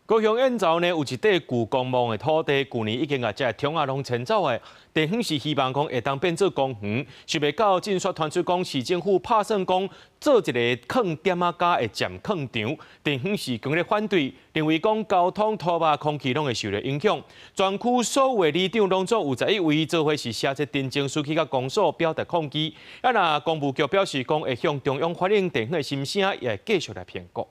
高雄燕巢呢有一塊舊公墓的土地，舊年已經共這個桶仔攏遷走的。地方是希望講會當變做公園，想袂到進煞傳出講市政府拍算講做一個囥點仔膠的暫囥場，地方是強烈反對，認為講交通、土肉、空氣攏會受著影響。全區所有的里長攏總有11位做伙是寫這陳情書去共公所表達抗議。啊，若工務局表示講會向中央反映地方的心聲，也會繼續來評估。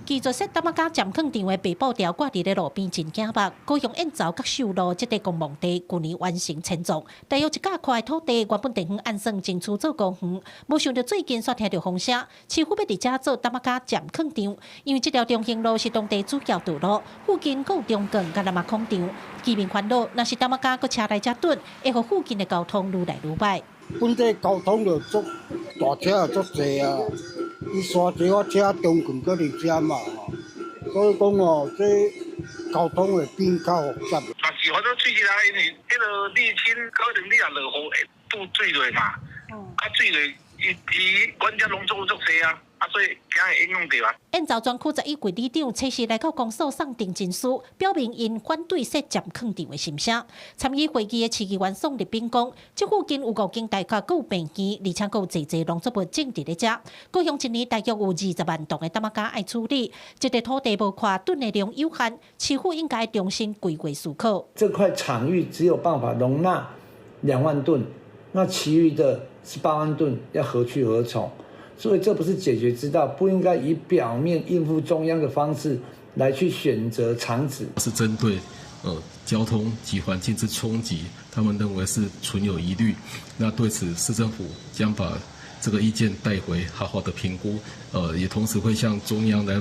拒絕設點仔膠暫囥場的白布條掛佇咧路邊真驚目。高雄燕巢國壽路這塊公墓地，舊年完成遷葬，大約一甲塊土地，原本地方按算爭取做公園，無想著最近煞聽著風聲，市府欲佇遮做點仔膠暫囥場，因為這條中興路是當地主要道路，附近閣有中鋼佮南亞礦場，居民煩惱，若是點仔膠閣車來遮躉，會予附近的交通愈來愈䆀。本地交通就足大車就足濟啊。伊沙石仔車中鋼閣佇遮嘛，所以講哦，這交通會變較複雜。嘛是反正水來，因為彼个瀝青可能你若落雨會拄水落嘛，啊水落伊伊阮遮攏總足濟啊。啊，所以驚會影響著啊。燕巢全區11位里長測試來到公所送陳情書，表明𪜶反對設暫囥場的心聲。參與會議的市議員宋立斌講，這附近有五間大學，閣有病院，而且閣有濟濟農作物種佇咧遮。高雄一年大約有20萬噸的點仔膠愛處理，這塊土地無寬，囤的量有限，市府應該重新規劃思考。這塊場域只有辦法容納2萬噸，那其餘的18萬噸要何去何從？所以這不是解決之道，不應該以表面應付中央的方式來去選擇場址。是針對交通及環境之衝擊，他們認為是存有疑慮。那對此，市政府將把這個意見帶回，好好的評估，也同時會向中央來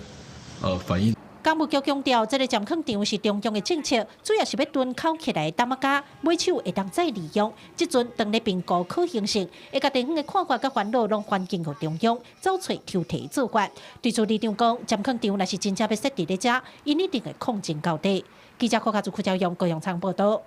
反映。工務局強調，這个暫囥場是中央的政策，主要是欲囤囥起來點仔膠，尾手會當再利用。這陣當咧評估可行性，會共地方的看法佮煩惱攏反映予中央，走揣抽提做法。對此里長講，暫囥場若是真正欲設佇咧遮，𪜶一定會抗爭到底。記者柯家祖、柯昭勇高雄場報導。